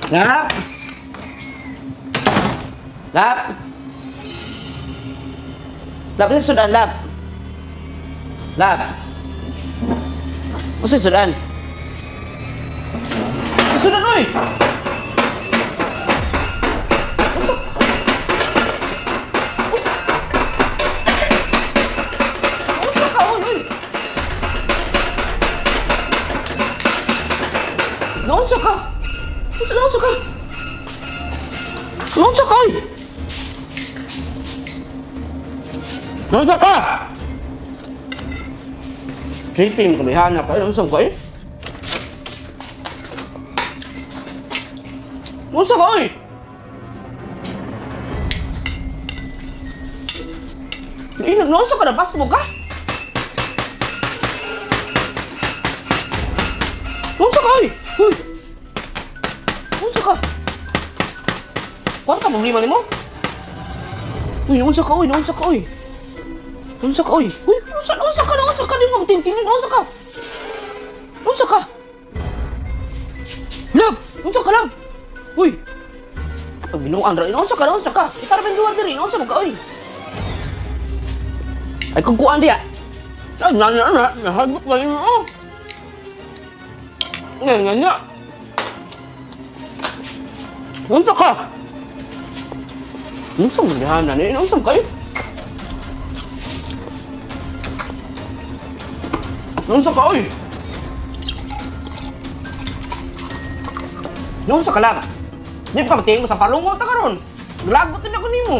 Lap! Lap! Lap, sa sudan, lap! Lap! Usa sudan? Sudan, oy! Unsa ka, oy, oy? Naunsa ka? Unsa, naunsa ka? Naunsa ka, oy? Naunsa ka? Tripping kami, hanap. Ay, naunsa ka, eh? Naunsa ka, oy? Eh, naunsa ka na? Basmo ka? Unsa ka, oy? Uy! Unsa ka? Kwarta problema nimo? Uy, unsa ka, oy? Unsa ka, oy? Unsa ka, oy? Uy, unsa, unsa ka, unsa ka nimo? Tingtingin, unsa ka? Unsa ka? Love! Unsa ka, love? Uy! Ang binuang ra, unsa ka, unsa ka? Itara ba duwa diri, unsa mo ka, oy? Ay, kung kuan diya. Ah, na, na, na, nahagot na yun, oh. Nga, nga, nga. Unsa ka? Unsa mo na ni? Unsa kayo? Unsa ka, oy? Unsa ka lang? Di pa matingin mo sa palungo ta karon. Glagot din ako nimo.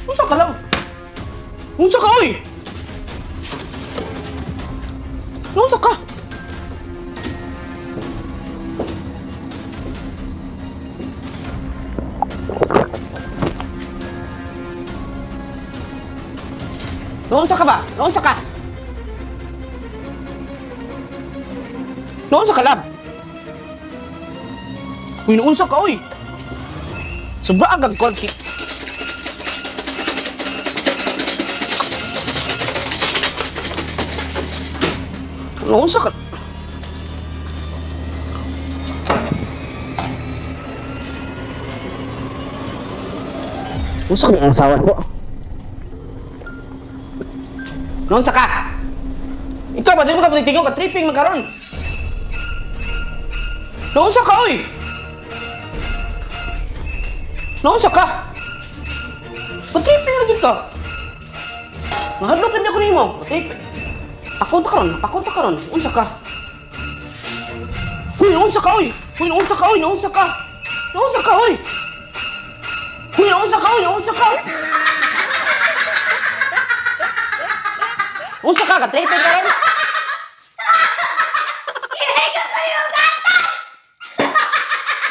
Unsa ka lang? Unsa ka, oy? Unsa ka? Naunsa ka ba? Naunsa ka? Naunsa ka, lab? Uy, naunsa ka, uy! Sobra ang gagkon. Naunsa ka? Unsa ka ang asawa ko? Naunsa ka? Ikaw ba, di mo ka pagtitingog ka tripping man karon? Naunsa ka, oy? Naunsa ka? Ka-tripping lagi ka. Mahadlok na ako nimo. Tripping. Pakunta karon, pakunta karon. Unsa ka? Uy, naunsa ka, oy? Uy, naunsa ka, oy? Naunsa ka? Naunsa ka, oy? Uy, naunsa ka, oy? Naunsa ka? Unsa ka? Ka-tripping karon?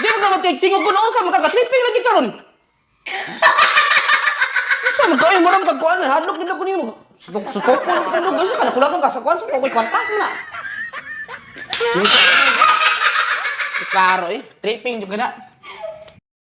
Di mo ka magtingog ko noon sa magkaka-tripping lagi karon. Unsa man kayo mo ra magkuan, hadlok din ako nimo. Sutok sutok ko lang ko sa kana kulang ka sa kuan sa koy kwarta na. Klaro eh, tripping jud ka na.